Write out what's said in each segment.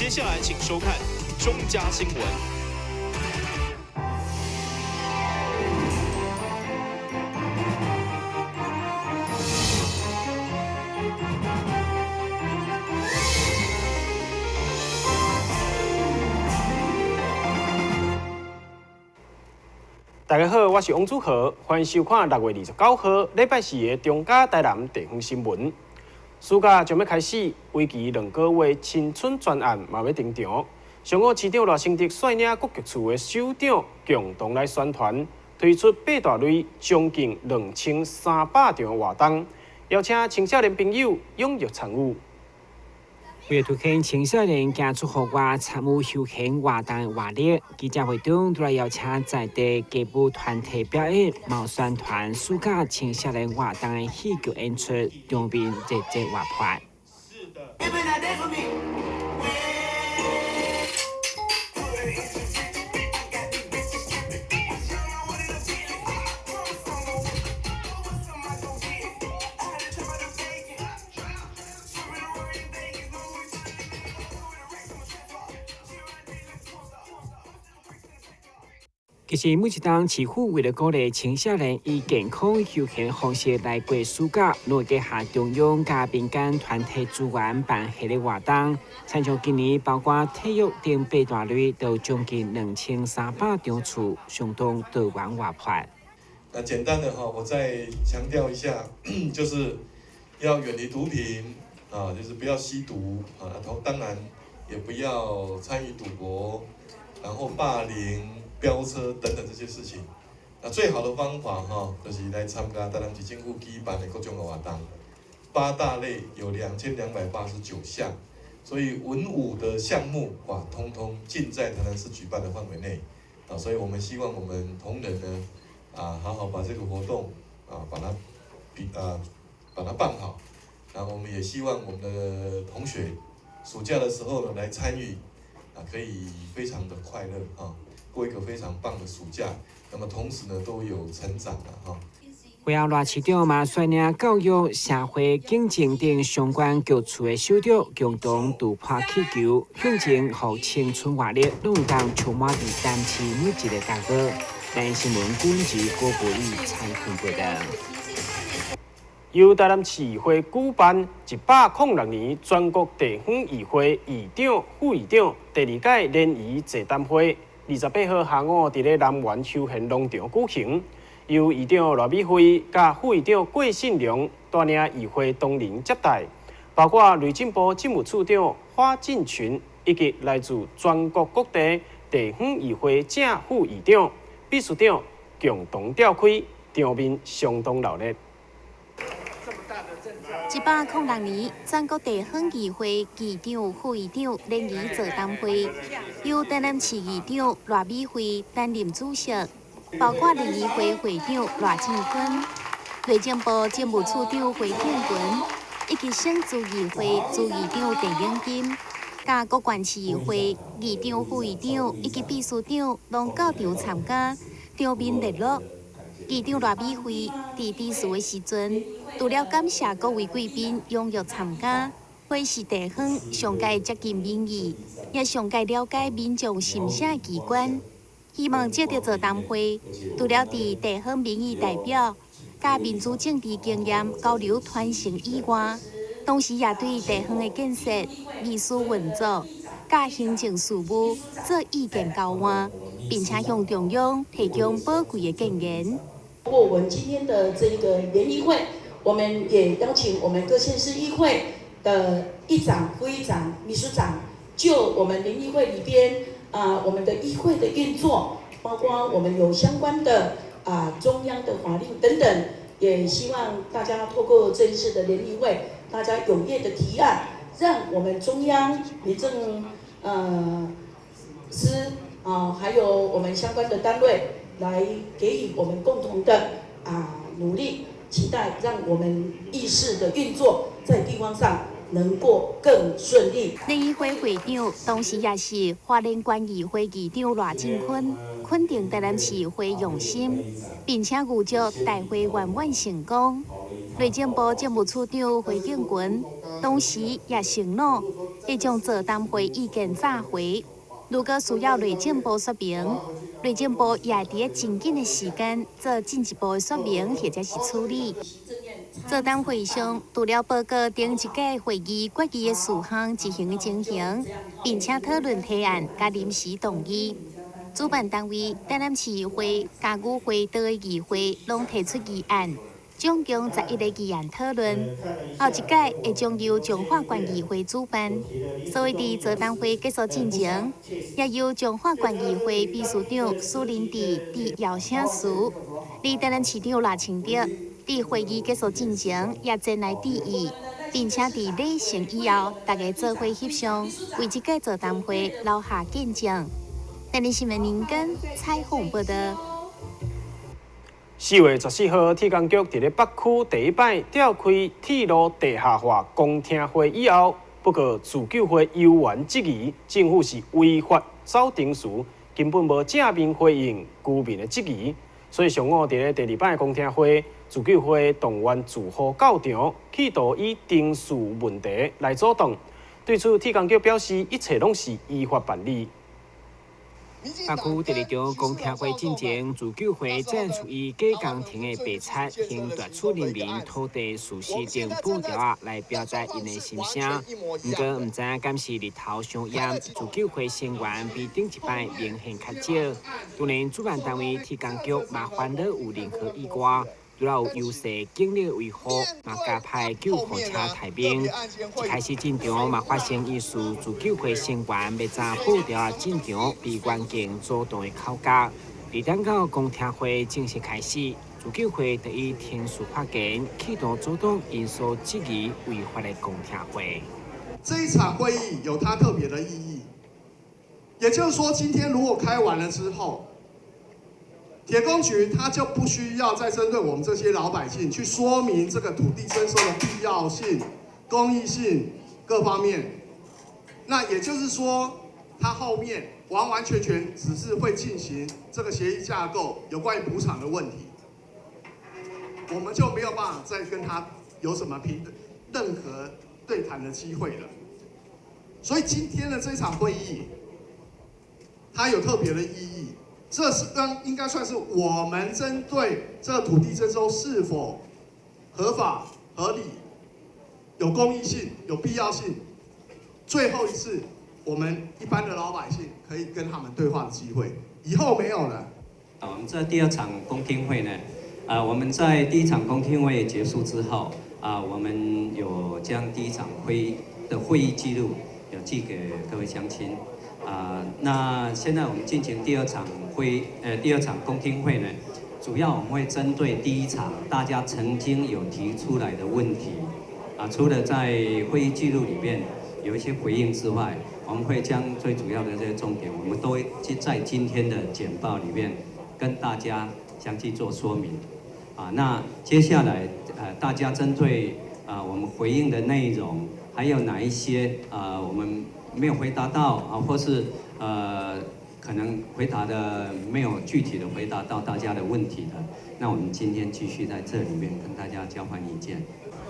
接下來請收看中嘉新聞。大家好，我是王祖豪，歡迎收看6月29號禮拜四的中嘉台南地方新聞。暑假將欲開始，為期2個月青春專案嘛欲登場。上午市長賴清德率領各局處的首長共同來宣傳，推出八大類將近2300場活動，邀請青少年朋友踴躍參與。為了凸顯青少年行出戶外參與休閒活動的活力，記者會中都來邀請在地街舞團體表演，嘛宣傳暑假青少年活動的戲劇演出，場面熱熱活潑。其實每一冬市府為了鼓勵青少年以健康休閒方式來過暑假，攏會結合中央佮民間團體資源辦系列活動。親像今年包括體育等八大類，都將近2300場次，相當多元活潑。那簡單的哈，我再強調一下，就是要遠離毒品啊，就是不要吸毒啊，當然也不要參與賭博，然後霸凌、飆車等等這些事情。那最好的方法哈，就是來參加台南市政府舉辦的各種的活動。八大類有2289項，所以文武的項目哇，通通盡在台南市舉辦的範圍內啊。所以我們希望我們同仁呢，啊，好好把這個活動啊，把它辦好。然後我們也希望我們的同學暑假的時候呢，來參與啊，可以非常的快樂啊。過一個非常棒的暑假，那麼同時呢都有成長啦，哈。會後賴市長嘛率領教育、社會、警政等相關局處的首長共同突破氣球，向前予青春活力，攏會當充滿佇台南市每一个角落。台新聞郭文郭博宇採訪報導。由台南市議會舉辦106年全國地方議會議長、副議長第二屆聯誼座談會。28號下午，佇咧南園休閒農場舉行，由議長賴美惠佮副議長郭信良帶領議會同仁接待，包括內政部政務處長花敬群，以及來自全國各地地方議會正副議長、秘書長共同召開，場面相當熱鬧。106年全國地方議會議長、副議長聯誼座談會，由台南市議長賴美惠擔任主席，包括聯誼會會長賴正坤、內政部政務處長回建群，以及省州議會州議長鄭永金，佮各縣市議會議長、副議長以及秘書長攏到場參加，場面熱絡。議長賴美惠佇致辭的時陣，除了感謝各位貴賓踴躍參加，會是地方上蓋接近民意，也上蓋了解民眾心聲的機關。希望藉著座談會，除了佇地方民意代表佮民主政治經驗交流傳承以外，同時也對地方的建設、議事運作、佮行政事務做意見交換，並且向中央提供寶貴的建言。過我們今天的這個聯誼會，我們也邀請我們各縣市議會的議長、副議長、秘書長，就我們聯誼會裡邊啊，我們的議會的運作，包括我們有相關的啊中央的法令等等，也希望大家透過這一次的聯誼會，大家踴躍的提案，讓我們中央民政司啊，還有我們相關的單位，來給予我們共同的啊努力，期待讓我們議事的運作在地方上能夠更順利。聯誼會會長，同時也是花蓮縣議會議長賴正坤，肯定台南市會用心，並且預祝大會圓滿成功。內政部政務處長回建群，同時也承諾會將座談會意見炸回。如果需要內政部說明，內政部也會佇真緊的時間做進一步的說明或者是處理。座談會上，除了報告頂一屆會議決議的事項執行的情形，並且討論提案佮臨時動議。主辦單位台南市議會、嘉義會多个議會攏提出議案，總共11個議案討論。後一屆會將由彰化縣議會主辦，所以佇座談會結束進前，也由彰化縣議會秘書長蘇林智致邀請辭，予台南市長賴清德佇會議結束進前也前來致意，並且佇禮成以後，大家做伙翕相，為這屆座談會留下見證。台南新聞林根採訪報道。4月14號，鐵工局佇咧北區第一擺召開鐵路地下化公聽會以後，不過自救會有緣質疑政府是違法走程序，根本無正面回應居民的質疑。所以上午佇咧第二擺公聽會，自救會動員住戶到場，企圖以程序問題來阻擋。對此，鐵工局表示，一切攏是依法辦理。北區第二場公聽會進前，自救會展出以假工程的白漆，向奪取人民土地事實證布條仔來表達𪜶的心聲。毋過，毋知敢是日頭傷炎，自救會成員比頂一擺明顯較少。當然，主辦單位鐵工局嘛煩惱有任何意外。除了有優勢警力維護，嘛加派救護車待命。一開始進場嘛發生疑似自救會成員欲紮布條仔進場，被員警阻擋的口角。佇等到公聽會正式開始，自救會就以程序發言，企圖阻擋𪜶所質疑違法的公聽會。這一場會議有它特別的意義，也就是說，今天如果開完了之後，鐵工局他就不需要再針對我們這些老百姓去說明這個土地徵收的必要性、公益性各方面。那也就是說，他後面完完全全只是會進行這個協議架構有關於補償的問題，我們就沒有辦法再跟他有什麼平等任何對談的機會了。所以今天的這場會議，它有特別的意義。這是應該算是我們針對這個土地徵收是否合法、合理、有公益性、有必要性，最後一次我們一般的老百姓可以跟他們對話的機會，以後沒有了。我們這第二場公聽會呢，我們在第一場公聽會結束之後，我們有將第一場會的會議記錄有寄給各位鄉親。那現在我們進行第二場會，第二場公聽會呢，主要我們會針對第一場大家曾經有提出來的問題，除了在會議記錄裡面有一些回應之外，我們會將最主要的這些重點，我們都會在今天的簡報裡面跟大家詳細做說明。那接下來，大家針對我們回應的內容，還有哪一些我們沒有回答到啊，或是可能回答的沒有具體的回答到大家的問題的，那我們今天繼續在這裡面跟大家交換意見。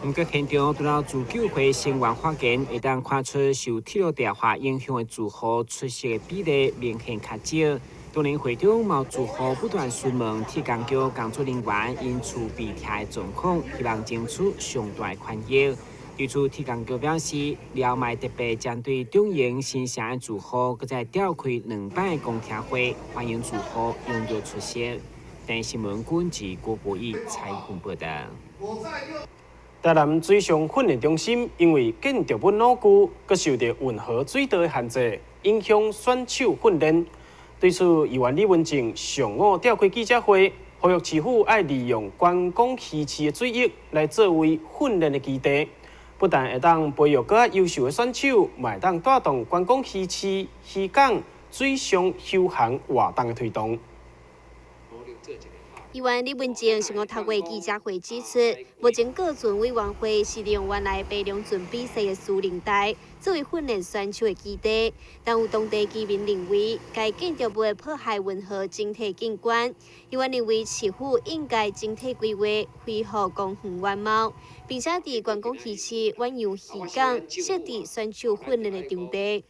毋過現場除了自救會成員發言，會當看出受鐵路地下化影響的住戶出席的比例明顯較少。當然會中嘛住戶不斷詢問鐵工局工作人員𪜶厝被拆的狀況，希望爭取上大的權益。對此，鐵工局表示，了嘛特別針對中營新城的住戶，閣再召開兩擺公聽會，歡迎住戶踴躍出席。電視新聞軍記郭博義採訪報道。台南水上訓練中心因為建築物老舊，閣受著運河水道的限制，影響選手訓練。對此，議員李文靜上午召開記者會，呼籲市府愛利用觀光魚市的水域來作為訓練的基地，不但會當培育閣較優秀的選手，嘛會當帶動觀光魚市、漁港、水上休閒活動的推動。議員李文靜上個透過記者會指出，目前過船委員會是利用原來白龍船比賽的司令台作為訓練選手的基地，但有當地居民認為該建築物破壞運河整體景觀。議員認為市府應該整體規劃恢復公園原貌，並且佇觀光魚市遠洋漁港設置選手訓練的場地。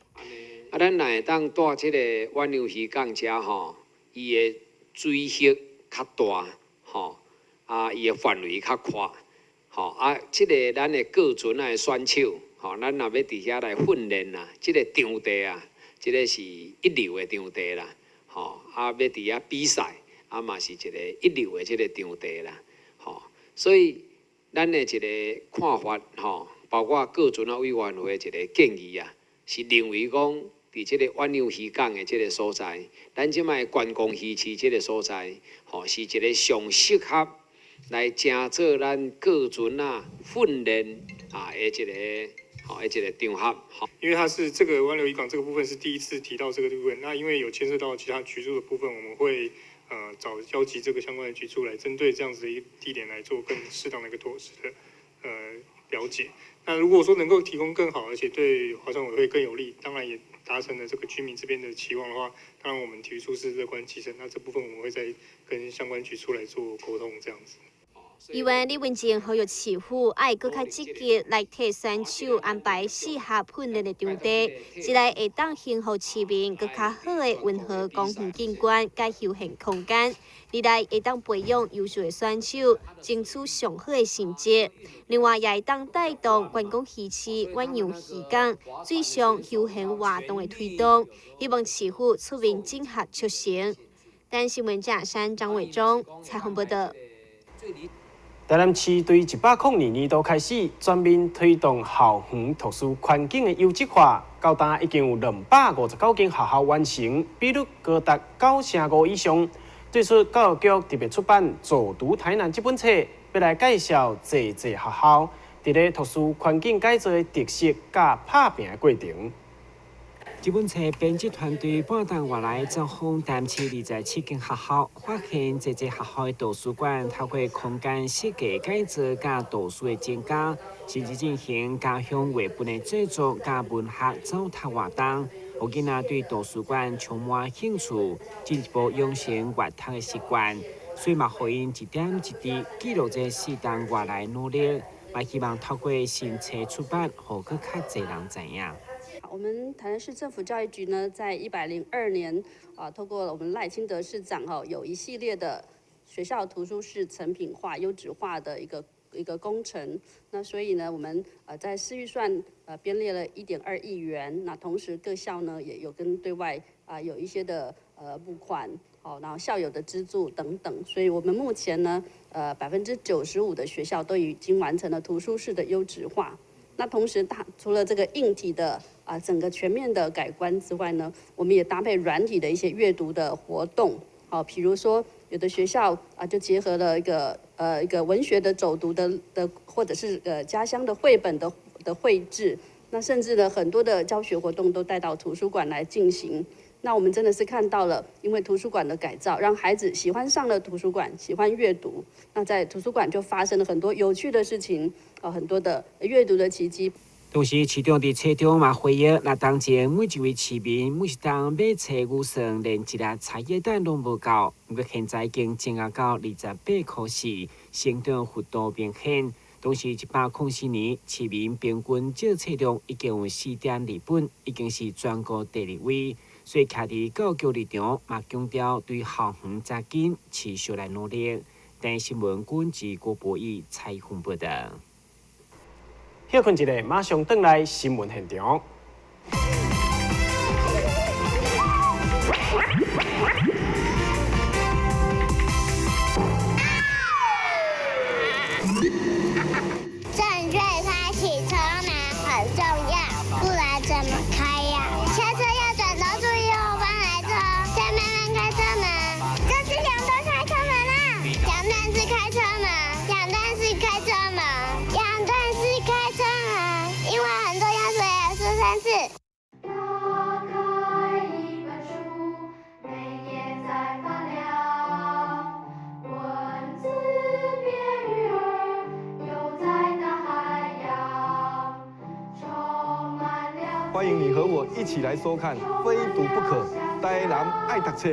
啊，咱若會當蹛這個遠洋漁港遮吼，伊的水域較大，吼，啊，伊的範圍較闊，吼，啊，這个咱的過船仔的選手，吼，咱若欲佇遐來訓練啊，這个場地啊，這个是一流的場地啦，吼，啊，欲佇遐比賽，啊，嘛是一个一流的這个場地啦，吼，所以咱的一个看法，吼，包括過船仔委員會的一个建議啊，是認為講，佇這个遠洋漁港的這个所在，咱這擺觀光魚市這个所在，吼，是一个上適合來成做咱過船仔訓練啊的一个吼的一个場合。因為它是這個灣流漁港這個部分是第一次提到這個部分，那因為有牽涉到其他局處的部分，我們會找邀集這個相關的局處來針對這樣子的一個地點來做更適當的一個妥適的了解。那如果說能夠提供更好，而且對划船委會更有利，當然也達成了這個居民這邊的期望的話，當然我們體育處是樂觀其成。那這部分我們會再跟相關局處來做溝通，這樣子。議員李文靜呼籲市府愛閣較積極來替選手安排適合訓練的場地，一來會當興予市民閣較好的運河公園景觀佮休閒空間，二來會當培養優秀的選手，爭取上好的成績。另外，也會當帶動觀光魚市、遠洋漁港水上休閒活動的推動，希望市府出面整合促成。台新聞賈山張偉忠採訪報導。台南市對102年度開始全面推動校園圖書環境的優質化，到今已經有259間學校完成，比率高達9.5%以上。對此，教育局特別出版《走讀台南》這本冊，欲來介紹濟濟學校佇咧圖書環境改造的特色佮拍拚的過程。這本冊編輯團隊半冬外來造訪台南市27間學校，發現濟濟學校的圖書館透過空間設計改造佮圖書的增加，甚至進行家鄉繪本的製作佮文學走讀活動，予囡仔對圖書館充滿興趣，進一步養成閱讀的習慣。所以嘛，予𪜶一點一滴記錄這4冬外來努力，嘛希望透過新冊出版，予閣較濟人知影。我們台南市政府教育局呢，在102年啊，透過我們賴清德市長哦，有一系列的學校圖書室成品化、優質化的一個工程。那所以呢，我們在市預算編列了1.2億元。那同時各校呢也有跟對外啊有一些的募款，好，然後校友的資助等等。所以我們目前呢，95%的學校都已經完成了圖書室的優質化。那同時，大除了這個硬體的啊整個全面的改觀之外呢，我們也搭配軟體的一些閱讀的活動，好，比如說有的學校啊就結合了一個文學的走讀的，或者是家鄉的繪本的繪製，那甚至呢很多的教學活動都帶到圖書館來進行。那我們真的是看到了，因為圖書館的改造，讓孩子喜歡上了圖書館，喜歡閱讀。那在圖書館就發生了很多有趣的事情，啊，很多的閱讀的奇蹟。同時，市長佇冊中嘛回應，若當前每一位市民每一冬買冊預算連一粒茶葉蛋攏無夠，毋過現在已經增加到28.4塊，成長幅度明顯。同時，104年市民平均借冊量已經有4.2本，已經是全國第二位。所以，徛佇教育立場嘛，強調對校園扎緊持續來努力。台新聞軍記郭博義採訪報導。歇睏一下，馬上轉來新聞現場。正確開啟車門很重要，不然怎麼開呀？下車要轉頭注意後方來車，再慢慢開車門。這是兩段開車門啦，兩段式開車門，兩段式開車門，兩段式開車門，因為很重要，所以要說三次。欢迎你和我一起来收看《非读不可》，台南爱读册。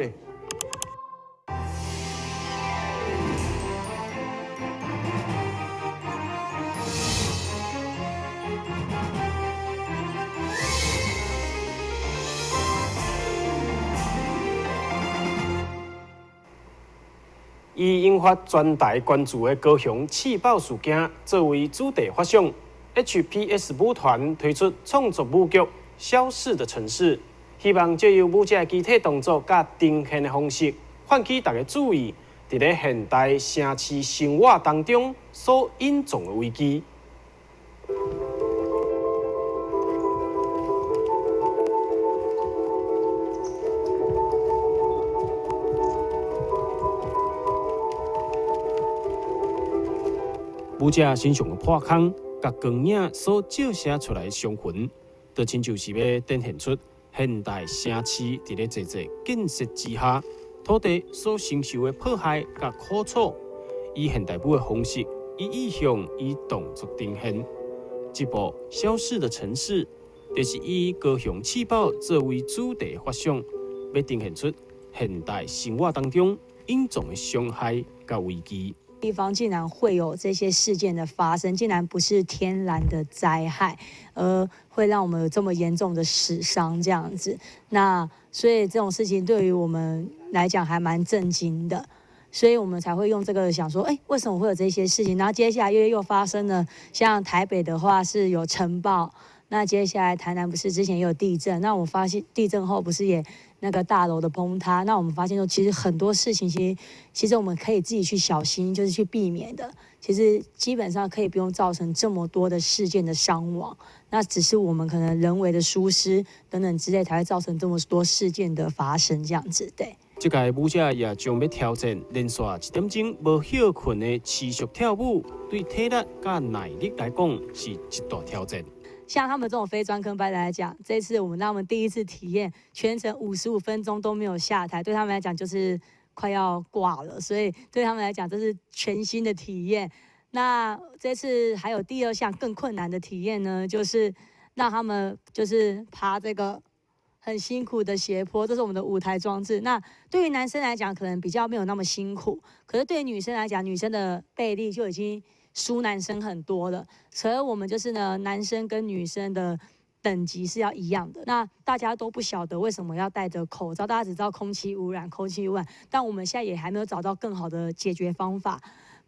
以引发全台关注的高雄试爆事件作为主题发想，HPS 舞团推出创作舞剧《消逝的城市》，希望藉由舞者的肢体动作佮呈现的方式，唤起大家注意，伫咧现代城市生活当中所隐藏的危机。舞者身上的破空，佮光影所照射出来的伤痕，就亲像是欲展现出现代城市伫咧济济建设之下，土地所承受的破坏佮苦楚，以现代舞的方式，以意象、以动作呈现。这部《消逝的城市》就是以高雄试爆作为主题发想，欲呈现出现代生活当中隐藏的伤害佮危机。地方竟然会有这些事件的发生，竟然不是天然的灾害，而会让我们有这么严重的死伤这样子。那所以这种事情对于我们来讲还蛮震惊的，所以我们才会用这个想说，为什么会有这些事情？然后接下来又发生了，像台北的话是有尘暴，那接下来台南不是之前也有地震？那我发现地震后不是也那个大楼的崩塌？那我们发现说，其实很多事情，其实我们可以自己去小心，就是去避免的。其实基本上可以不用造成这么多的事件的伤亡，那只是我们可能人为的疏失等等之类，才会造成这么多事件的发生这样子。对。这届舞者也将欲挑战连续1点钟无歇睏的持续跳舞，对体力佮耐力来讲是一大挑战。像他们这种非专科班来讲，这次我们让他们第一次体验全程55分钟都没有下台，对他们来讲就是快要挂了，所以对他们来讲这是全新的体验。那这次还有第二项更困难的体验呢，就是让他们爬这个很辛苦的斜坡，这是我们的舞台装置。那对于男生来讲可能比较没有那么辛苦，可是对于女生来讲，女生的背力就已经输男生很多了，所以我们就是呢，男生跟女生的等级是要一样的。那大家都不晓得为什么要戴着口罩，大家只知道空气污染，空气污染，但我们现在也还没有找到更好的解决方法。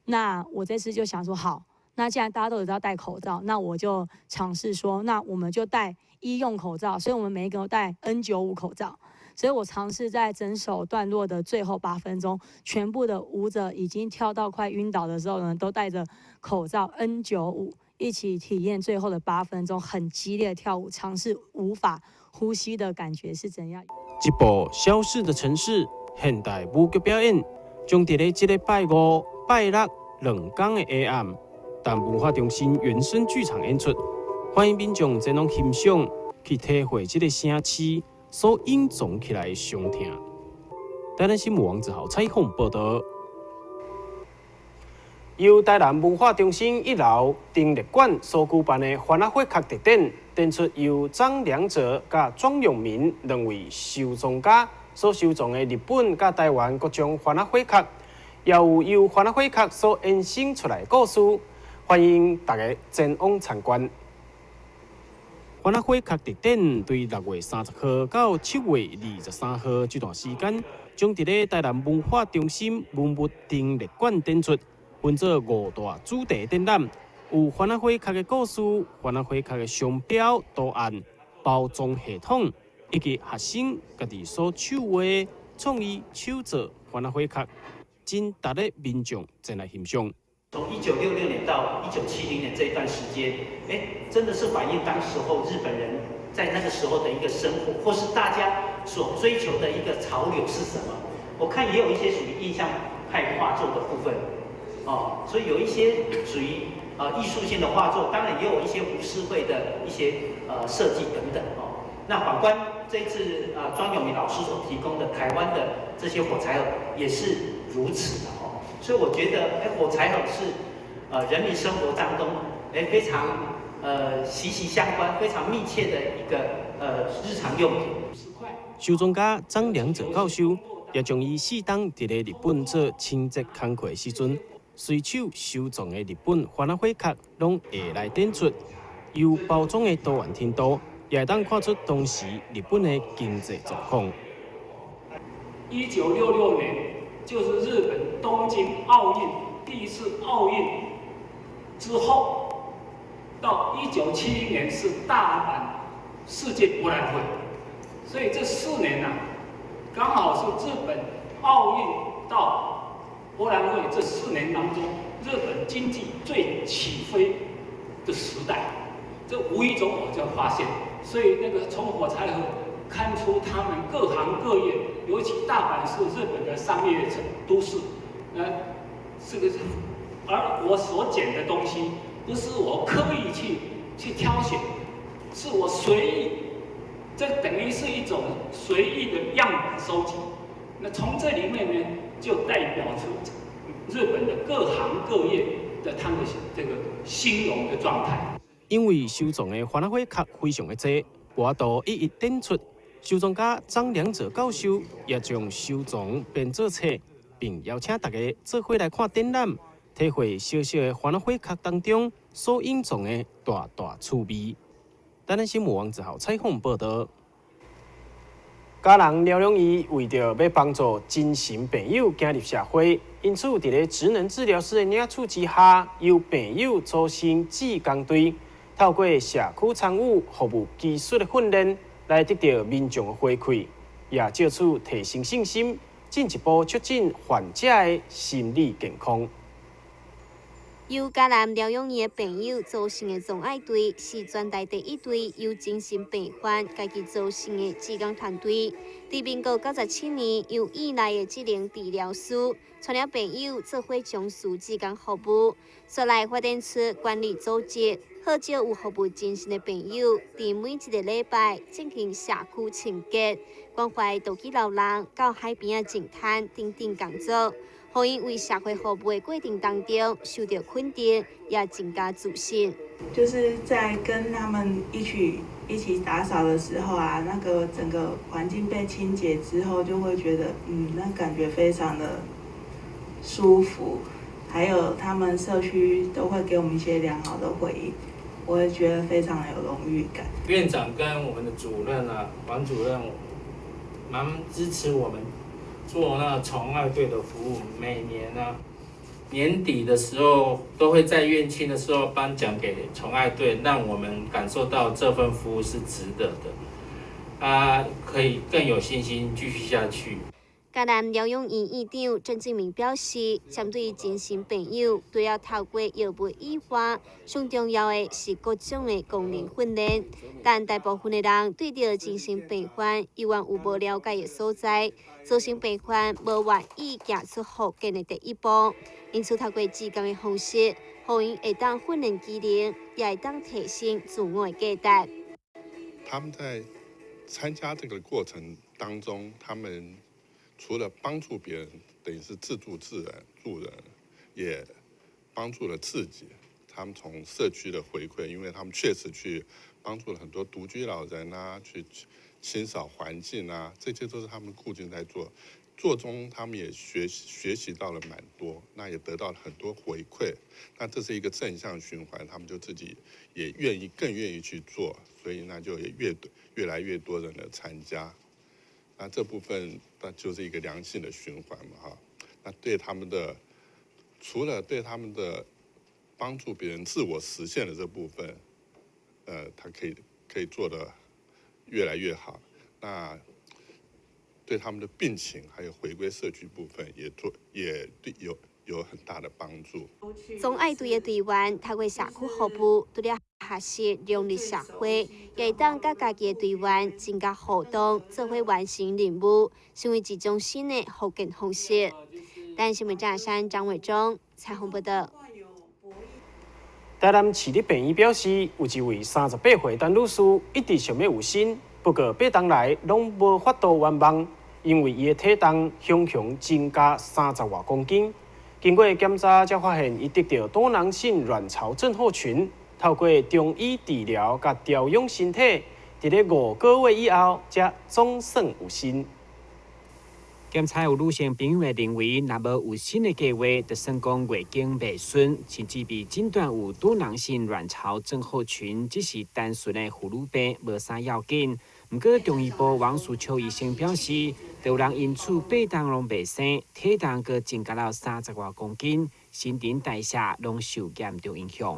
那我这次就想说，好，那既然大家都知道戴口罩，那我就尝试说，那我们就戴医用口罩，所以我们每一个都戴N95口罩。所以我尝试在整首段落的最后8分钟，全部的舞者已经跳到快晕倒的时候呢，都戴着口罩N95一起体验最后的8分钟很激烈的跳舞，尝试无法呼吸的感觉是怎样。这部《消逝的城市》现代舞剧表演，将伫咧这个拜五、拜六两天的下暗，台文化中心原声剧场演出，欢迎民众前往欣赏，去体会这个城市所隐藏起来的伤痛。台南新闻王子豪采访报道。由台南文化中心1楼陈列馆所举办的番仔火壳特展，展出由张良哲佮庄永明两位收藏家所收藏的日本佮台湾各种番仔火壳，也有由番仔火壳所衍生出来的故事，欢迎大家前往参观。番仔火壳特展对6月30号到7月23号这段时间，将伫咧台南文化中心文物陈列馆展出，分做5大主题展览，有番仔火壳的故事、番仔火壳的商标图案、包装系统，以及学生家己所手画的创意手作番仔火壳，真值得民众前来欣赏。从1966年到1970年这一段时间，真的是反映当时候日本人在那个时候的一个生活，或是大家所追求的一个潮流是什么？我看也有一些属于印象派画作的部分，所以有一些属于艺术性的画作，当然也有一些浮世绘的一些设计等等。那反观这一次庄永明老师所提供的台湾的这些火柴盒也是如此的。所以我觉得，火柴盒是，人民生活当中，非常息息相關、非常密切的一個日常用品。收藏家張良哲教授也將伊四冬佇咧日本做清潔工課時陣，隨手收藏的日本番仔火殼，攏會來展出。由包裝的多元程度，也會當看出當時日本的經濟狀況。1966年，就是日本東京奧運第一次奧運之後，到1970年是大阪世界博覽會，所以這4年啊，剛好是日本奧運到博覽會這四年當中，日本經濟最起飛的時代。這無意中我就發現，所以那個從火柴盒看出他們各行各業，尤其大阪是日本的商業城都市，那這個，而我所撿的東西，不是我刻意去挑選，是我隨意，這等於是一種隨意的樣本收集。那從這裡面呢，就代表出日本的各行各業的他們這個興榮的狀態。因為收藏的番仔火殼非常的濟，無法度一一展出。收藏家張良哲教授也將收藏編做冊，並邀請大家做伙來看展覽，體會小小的番仔火殼當中所隱藏的大大趣味。台南新聞王子豪採訪報道。嘉南療養院為著欲幫助精神病友走入社會，因此佇咧職能治療師的領導之下，由病友組成志工隊，透過社區參與服務技術的訓練，來得到民眾的回饋，也藉此提升信心，進一步促進患者的心理健康。由嘉南療養院的病友組成的總愛隊，是全台第一隊由精神病患家己組成的志工團隊。佇民國97年，由院內的職能治療師帶領病友做伙從事志工服務，紲來發展出管理組織，號召有服務精神的病友，佇每一個禮拜進行社區清潔、關懷獨居老人、到海邊仔淨灘等等工作。予𪜶為社會服務的過程當中受到肯定，也增加自信。就是在跟他們一起打掃的時候啊，那個整個環境被清潔之後，就會覺得那感覺非常的舒服。還有他們社區都會給我們一些良好的回應，我也覺得非常有榮譽感。院長跟我們的主任啊，王主任，蠻支持我們做那個寵愛隊的服務，每年呢，年底的時候都會在院慶的時候頒獎給寵愛隊，讓我們感受到這份服務是值得的，啊，可以更有信心繼續下去。嘉南療養院院長鄭志明表示，針對精神病友，除了透過藥物以外，上重要的是各種的功能訓練。但大部分的人對著精神病患猶原有無了解的所在，造成病患無願意行出復健的第一步。因此，透過志工的方式，予𪜶會當訓練技能，也會當提升自我的價值。他們在參加這個過程當中，他們除了幫助別人，等於是自助自人助人，也幫助了自己。他們從社區的回饋，因為他們確實去幫助了很多獨居老人啊，去清掃環境啊，這些都是他們固定在做。做中他們也學習到了蠻多，那也得到了很多回饋。那這是一個正向循環，他們就自己也願意更願意去做，所以那就也越來越多人的參加。那這部分那就是一個良性的循環嘛，哈。那對他們的，除了對他們的幫助別人自我實現的這部分，他可以做得越來越好。那對他們的病情還有回歸社區部分，也做也對有很大的幫助。總愛隊的隊員透過社區服務，除了學習融入社會，也會當佮家己的隊員增加互動，做伙完成任務，成為一種新的復健方式。台新聞張山張偉忠採訪報道。台南市立病院表示，有一位38歲陳女士一直想欲有身，不過8冬來攏無法度圓夢，因為伊的體重雄雄增加30外公斤。經過檢查，才發現伊得著多囊性卵巢症候群。透過中醫治療佮調養身體，佇咧5個月以後，才總算有身。檢查有女性朋友會認為，若無有新的計劃，就算講月經袂順，甚至被診斷有多囊性卵巢症候群，只是單純的婦女病，無啥要緊。毋過中醫部王淑秋醫生表示，有人因此八冬攏袂生，體重閣增加了30外公斤，新陳代謝攏受嚴重影響。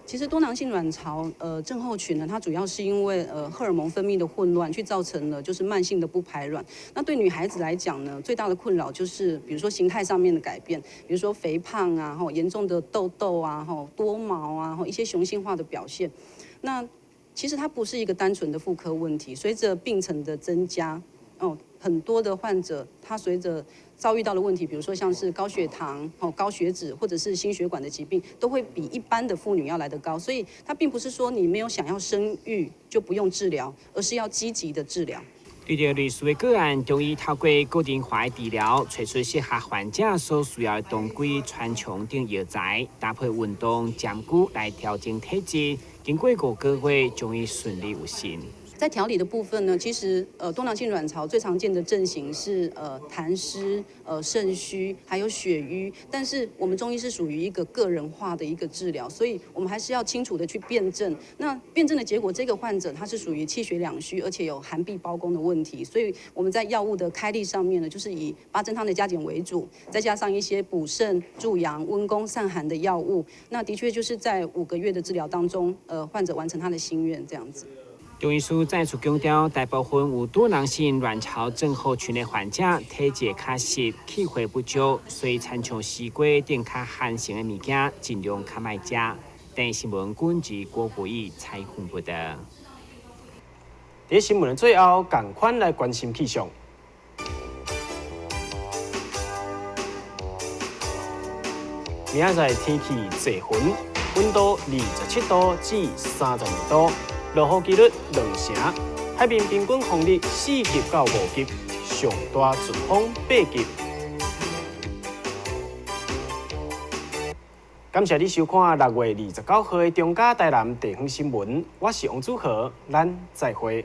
其實多囊性卵巢症候群呢，它主要是因為荷爾蒙分泌的混亂，去造成了就是慢性的不排卵。那對女孩子來講呢，最大的困擾就是比如說形態上面的改變，比如說肥胖啊，吼嚴重的痘痘啊，吼多毛啊，吼一些雄性化的表現。那其實它不是一個單純的婦科問題，隨着病程的增加，哦，很多的患者他隨着遭遇到的問題，比如說像是高血糖、高血脂或者是心血管的疾病，都會比一般的婦女要來得高。所以它並不是說你沒有想要生育就不用治療，而是要積極的治療。對著類似的個案，中醫透過個人化的治療，揣出適合患者所需要的當歸、川芎等藥材，搭配運動、針灸來調整體質。經過5個月，終於順利有身。在調理的部分呢，其實多囊性卵巢最常見的症型是痰濕、腎虛，還有血瘀。但是我們中醫是屬於一個個人化的一個治療，所以我們還是要清楚的去辨證。那辨證的結果，這個患者他是屬於氣血兩虛，而且有寒痹胞宮的問題，所以我們在藥物的開立上面呢，就是以八珍湯的加減為主，再加上一些補腎助陽、溫宮散寒的藥物。那的確就是在5個月的治療當中，患者完成他的心願，這樣子。中醫師再次強調，大部分有多囊性卵巢症候群的患者體質較實，氣血不足，所以親像西瓜等較寒性的物件，盡量較莫食。電視新聞根據郭國義採訪報導。佇新聞的最後，仝款來關心氣象。明仔載天氣濟雲，溫度27度至32度。落雨幾率2成，海面平均風力4級到5級，上大陣風8級。感謝你收看6月29號的中嘉台南地方新聞，我是王祖豪，咱再會。